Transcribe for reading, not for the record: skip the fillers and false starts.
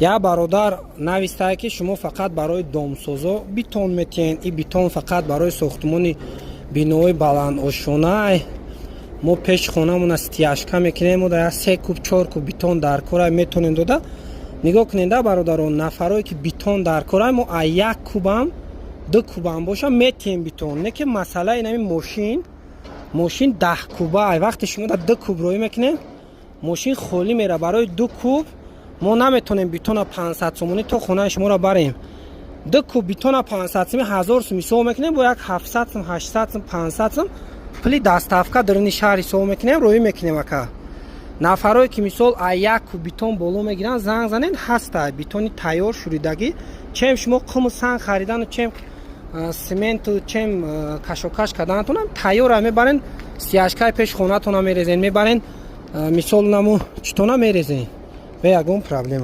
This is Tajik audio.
Як бародар навистае, ки шумо фақат барои домсозо бетон метиҳен, и бетон фақат барои сохтмони бинои баландошонай. Мо пеши хонамона стяжка мекунем, мо дар 3 куб, 4 куб бетон дар кора, метонем дода. Нигоҳ кунед да, бародарон, нафарое ки бетон дар кора, мо а 1 кубам, 2 кубам боша, метиҳем бетон. Не ки масъалаи инами мошин 10 куба. Ай вақте шумо дар 2 куб роӣ мекунем, мошин холӣ мера. Барои 2 куб мо наметонем бетона 500 сомонӣ то хонаи шуморо барем. 2 куб бетона 500 сум, 1000 сум ҳисоб мекунем, бо як 700 сум, 800 сум, 500 сум пули доставка даруни шаҳр ҳисоб мекунем, роӣ мекунем. Ака, нафарое ки мисол а 1 куб бетон боло мегиранд, занг занед, ҳаста бетони тайёр шуридагӣ. Чем шумо қуму санг харидану, чем цементу, чем кашокаш карданатонам, тайёра мебарен, стяжкаи пеши хонатона мерезен, мебарен, мисол наму читона мерезен, бе ягон проблема.